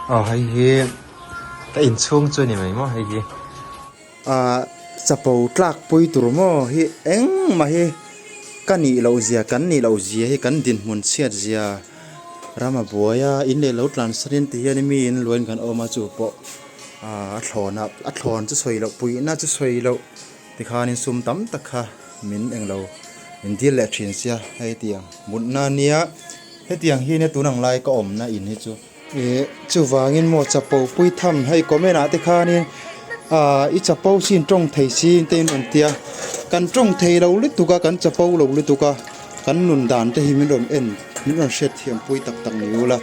Aw hei hi ka inchhung chu a ni mai maw hei hi ah chapo tlak pui tur maw hi engmah hi ka nih loh zia kan nih loh zia hi kan dinhmun chhiat zia ram a buai a in leh lo tlan sarin ti hian mi in luain kan awm a chu pawh ah a thlawn a a thlawn chu sawi loh puihna chu sawi loh tikhanin sum tam tak kha min englo min dil leh thin sia hei tiang mutna ania hetiang hi nia tun ang lai ka awmna in hi chu ih chuvangin maw chapo pui tham hei comment ah te khanin ah i chapo sin tawng thei sin te in rawn tia kan tawng thei lo lutuk a kan chapo lo lutuk a kan nun dan te hi min rawn en min rawn hriat thiam pui tak tak ni ula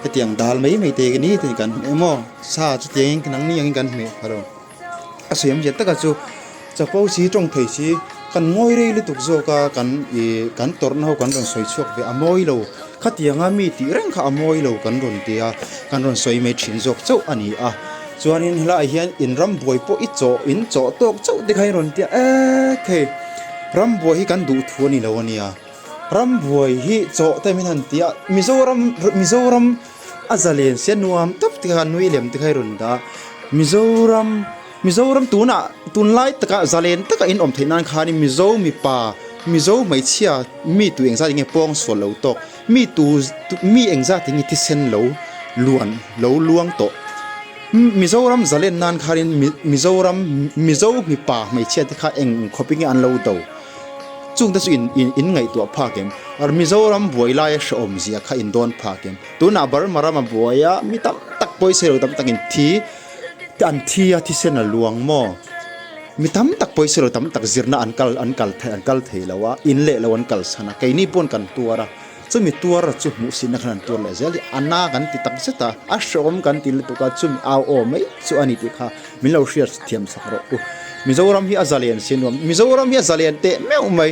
hetiang dal mai mai te ni te kan emaw sa chutiangin nangni angin kan hmeh phah lo. A siam zia taka chu chapo si tawng thei si kan ngawi rei lutuk zawk a kan ih kan tawrhna ho kan rawn sawi chhuak ve a mawi lo khatianga mi tih reng kha a mawi lo kan rawn ti a kan rawn sawi mai thin zawk chauh a ni a chuanin helaiah hian in rambuai pawh i chawh in chawh tawk chauh te kha i rawn tia eek hei rambuai hi kan duh thu a ni lo a nia rambuai hi chawh te min han ti a Mizoram Mizoram. A zalen sia nuam tak te kha nui lem te kha i rawn dah a Mizoram Mizoram tunah tunlai takah zalen taka in awm theih nan khanin Mizo mipa Mizo hmeichhia mi tu engzat enge pawng sual lo tawk mi tu mi engzat enge thisen lo luan lo luang tawh Mizoram zalen nan khanin Mizoram Mizo mipa hmeichhia te kha eng khawp enge an lo do. Chungte chu in in in ngaihtuah phak em? Mizoram buai laia hrehawm zia kha in dawn phak em? Tunah Burma rama buai a mi tam tak pawisa lo tam takin thi an thi a thisen a luang maw? Mi tam tak pawisa lo tam tak zirna an kal an kal thei an kal thei lo a, in leh lo an kalsan a, keini pawn kan tuar a, chumi tuar chu hmuhsitna khan an tuar leh zel hi a na kan ti tak zet a, a hrehawm kan ti lutuk a, chumi au aw mai chu a ni tih kha Min lo hriat thiam sak rawh u. Mizoram hi a zalen si nuam. Mizoram hi a zalen teh meuh mai.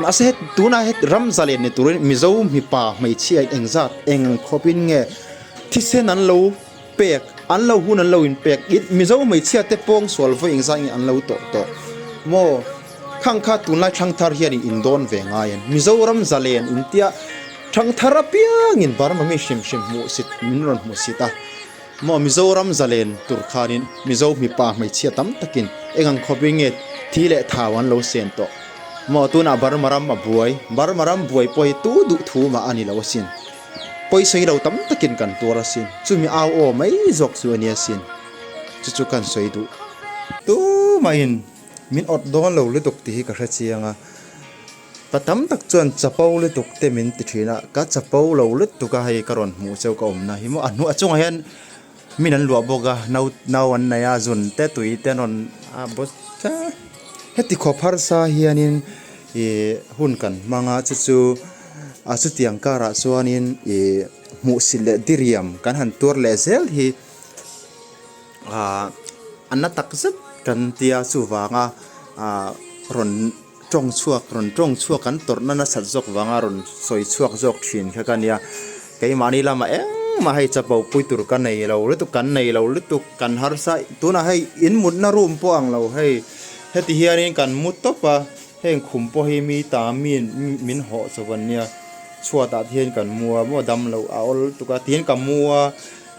Mahse het tunah het ram zalen ni turin Mizo mipa hmeichhia in engzat eng khawpin nge thisen an lo pek an lo hun an lo in pek it Mizo hmeichhia te pawng sual vawi engzat nge an lo tawh tawh maw khang kha tunlai thangthar hian in in dawn ve ngai an Mizoram zalen in tia thangthar apiangin Burma mi hrim hrim hmuhsit min rawn hmuhsit a. Maw Mizoram zalen tur khanin Mizo mipa hmeichhia tam takin eng ang khawpin nge thi leh thau an lo sen tawh? Maw tunah Burma ram a buai, Burma ram buai pawh hi tu duh thu mah a ni lo asin. Pawisa hi lo tam takin kan tuar asin, chumi au aw mai zawk chu a ni asin. Chu chu kan sawi duh. Tumahin min awt dawn lo lutuk tih hi ka hre chiang a. Pa tam tak chuan chapo lutuk te min ti thin a, ka chapo lo lutuk a hei ka rawn hmuh cheu ka awmna hi maw a hnu a chungah hian min an luah bawk a no no an nei a zun te tui te an rawn a bawt ta heti khawp harsa hianin ih hun kan hmang a chu chu a chutiang karah chuanin ih hmuhsit leh diriam kan han tuar leh zel hi ah a na tak zet kan tia chuvanga ah rawn. Tawng chhuak rawn tawng chhuak kan tawrhna nasat zawk vanga rawn sawi chhuak zawk thin kha ka nia. Keimahni lamah engmah hei chapo pui tur ka nei lo lutuk kan nei lo lutuk kan harsa tunah hei in mutna room pawh ang lo hei heti hianin kan mu tawp a heng khum pawh hi mi ta mi min hawh chawp an nia chhuatah te hian kan mu a maw dam loh a awl lutuk a tihian ka mu a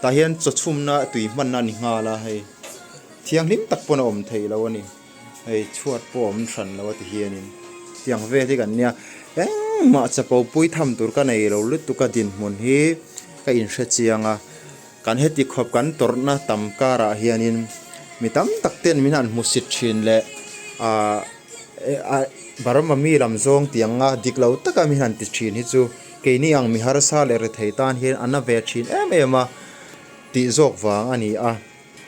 tah hian chaw chhumna tui hmanna a ni nghal a hei thianghlim tak pawn a awm thei lo a ni. Hei chhuat pawh a awm hran lo a ti hianin tiang vel hi kan nia engmah chapo pui tham tur ka nei lo lutuk a dinhmun hi ka inhre chiang a kan heti khawp kan tawrhna tam karah hianin mi tam tak ten min han hmusit thin leh ahh Burma mi lam zawng tiang a dik lo taka min han ti thin hi chu keini ang mi harsa leh rethei tan hian a na ve thin em em a tih zawk vang a ni a.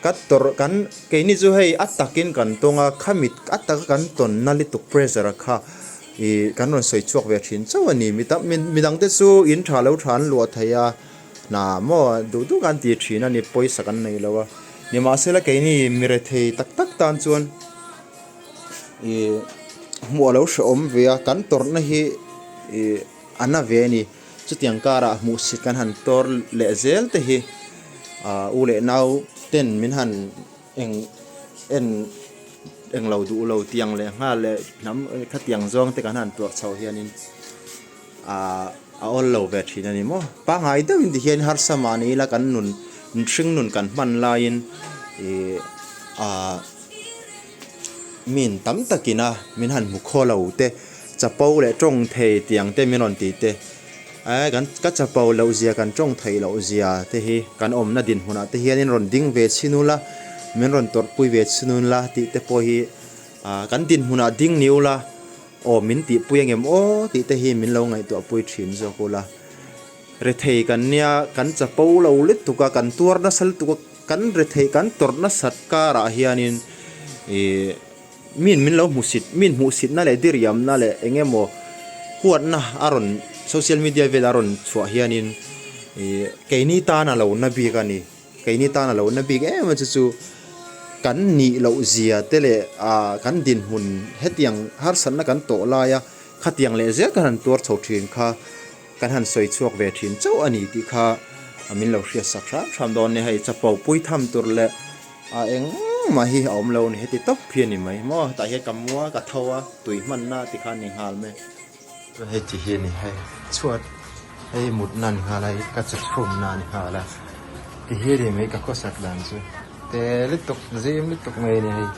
Ka tawrh kan keini chu hei a takin kan tawng a khami a taka kan tawn na lutuk pressure a kha ih kan rawn sawi chhuak ve thin chauh a ni mi tam mi dangte chu in tha lo tha an luah thei a hna maw duh duh kan ti thin a ni pawisa kan nei lo a nimahsela keini mi rethei tak tak tan chuan ih hmuh a lo hrehawm ve a kan tawrhna hi ih a na ve a ni. Chutiang karah hmuhsit kan han tawr leh zel te hi ah u leh nau ten min han eng en eng lo duh lo tiang leh nghal leh hnam khatiang zawng te kan han tuar chhoh hianin ah a awl lo ve thin a ni maw. Pangngai deuhin ti hian harsa mahni ila kan nun. Hringnun kan hman laiin ih ah min tam takin a min han hmu khaw lo te chapo leh tawng thei tiang te min rawn ti te eh kan ka chapo loh zia kan tawng theih loh zia te hi kan awmna dinhmunah te hianin rawn ding ve chhin ula min rawn tawrhpui ve chhin ula tih te pawh hi ah kan dinhmunah ding ni ula aw min tihpui angem aw tih te hi min lo ngaihtuah pui thin zawk ula. Rethei kan nia, kan chapo lo lutuk a, kan tuar nasa lutuk a, kan rethei kan tawrh nasat karah hianin ih min min lo hmusit, min hmuhsitna leh diriamna leh eng emaw huatna a rawn social media vela a rawn chhuah hianin ih keini tan a lo na bik a ni. Keini tan a lo na bik em a chu chu kan nih loh zia te leh ah kan dinhmun hetiang harsatna kan tawh laia khatiang leh zel kan han tuar chho thin kha Kan han sawi chhuak ve thin chauh a ni tih kha min lo hriat sak hram hram dawn nia, hei chapo pui tham tur leh a engmah hi a awm lo a ni, heti tawp hi a ni mai maw, tah hian ka mua ka tho a tui hmanna ti khan ni nghal mai. Chuan hei ti hi a ni hei chhuat hei mutna a ni nghal a, hei ka che chhumna a ni nghal a, ti hi a ni mai ka khawsak dan chu te lutuk zim lutuk mai a ni hei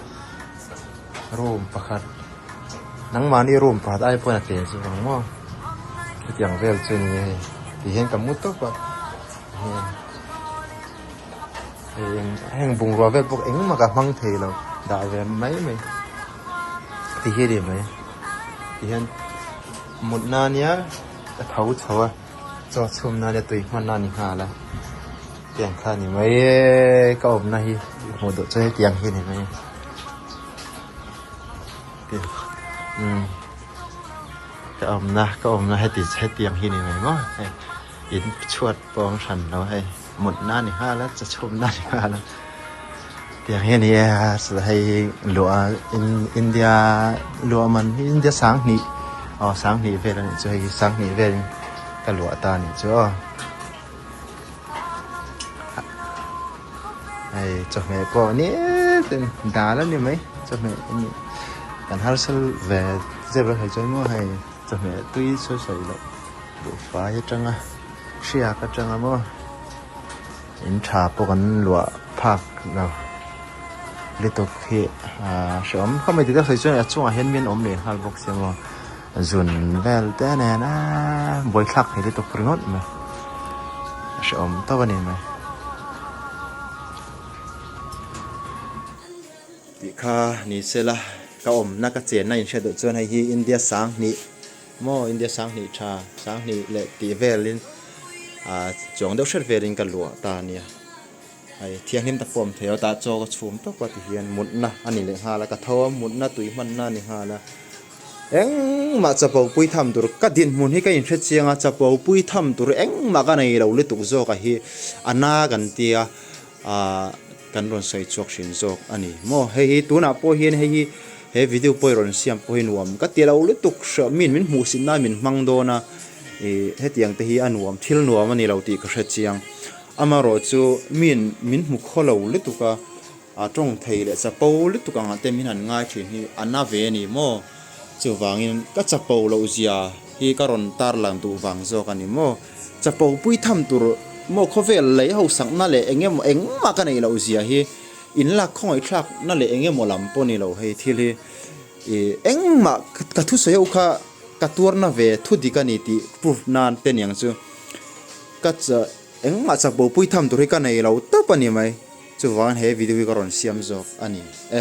room pakhat. Nangmahni room pakhat ai pawn a tle chu ang maw hetiang vel chu ni hei ti hian ka mu tawp a heng heng bungrua vel pawh engmah ka hmang thei lo dah ve mai mai ti hi a ni mai ti hian mut na nia ka tho chho a chaw chhum na nia tui hman na a ni nghal a tiang kha a ni mai e ka awmna hi hmuh duh chuan hetiang hi a ni mai. Ka awmna ka awmna heti hetiang hi ni mai maw hei in chhuat pawh a hran lo hei mutna a ni nghal a cha chhumna a ni nghal a tiang hi a ni a hei luah India luah man hi India sanghnih aw sanghnih vel a nih chu hei sanghnih vel ka luah ta a nih chu aw. Hei chawhmeh pawh ni tin dal a ni mai chawhmeh a ni kan harsal ve zep a hei chuan maw hei chawhmeh tui sawi sawi loh buhfai atanga hriak atanga maw in tha pawh kan luah phak lo lutuk hi ah hrehawm khawp mai tikah sawi chuan a chungah hian min awm leh nghal bawk sia maw. Zun vel te nen a buaithlak thei lutuk ringawt mai a hrehawm tawp a ni mai. Tih kha ni sela ka awmna ka chenna in hriat duh chuan hei hi India sanghnih maw India sanghnih tha sanghnih leh tih velin ah chuang deuh hret velin ka luah ta a nia. Hei thianghlim tak pawh a awm thei a tah chaw ka chhum tawp a tihian mutna a ni leh nghal a ka tho a mutna tui hmanna a ni nghal a engmah chapo pui tham tur ka dinhmun hi ka inhre chiang a chapo pui tham tur engmah ka nei lo lutuk zawk a hi a na kan tia ah kan rawn sawi chhuak hrin zawk a ni maw hei hi tunah pawh hian hei hi he video pawh i rawn siam pawh hi nuam ka ti lo lutuk hriat min min hmuhsit nan min hmang dawn a ih hetiang te hi a nuam thil nuam a ni lo tih ka hre chiang. Amaherawhchu min min hmu khaw lo lutuk a, a tawng thei leh chapo lutuk angah te min han ngai thin hi a na ve a ni maw? Chuvangin ka chapo loh zia hi ka rawn tarlang duh vang zawk a ni maw? Chapo pui tham tur maw khawvel lei hausakna leh eng emaw engmah ka neih loh zia hi in lak khawngaihthlak na leh eng emaw lam pawh ni lo hei thil hi ih engmah ka thusawi ho kha ka tuarna ve thu dik a ni tih proof nan te niang chu. Ka cha engmah chak bo pui tham tur hi ka nei lo tawp a ni mai. Chuvangin he video hi ka rawn siam zawk a ni e.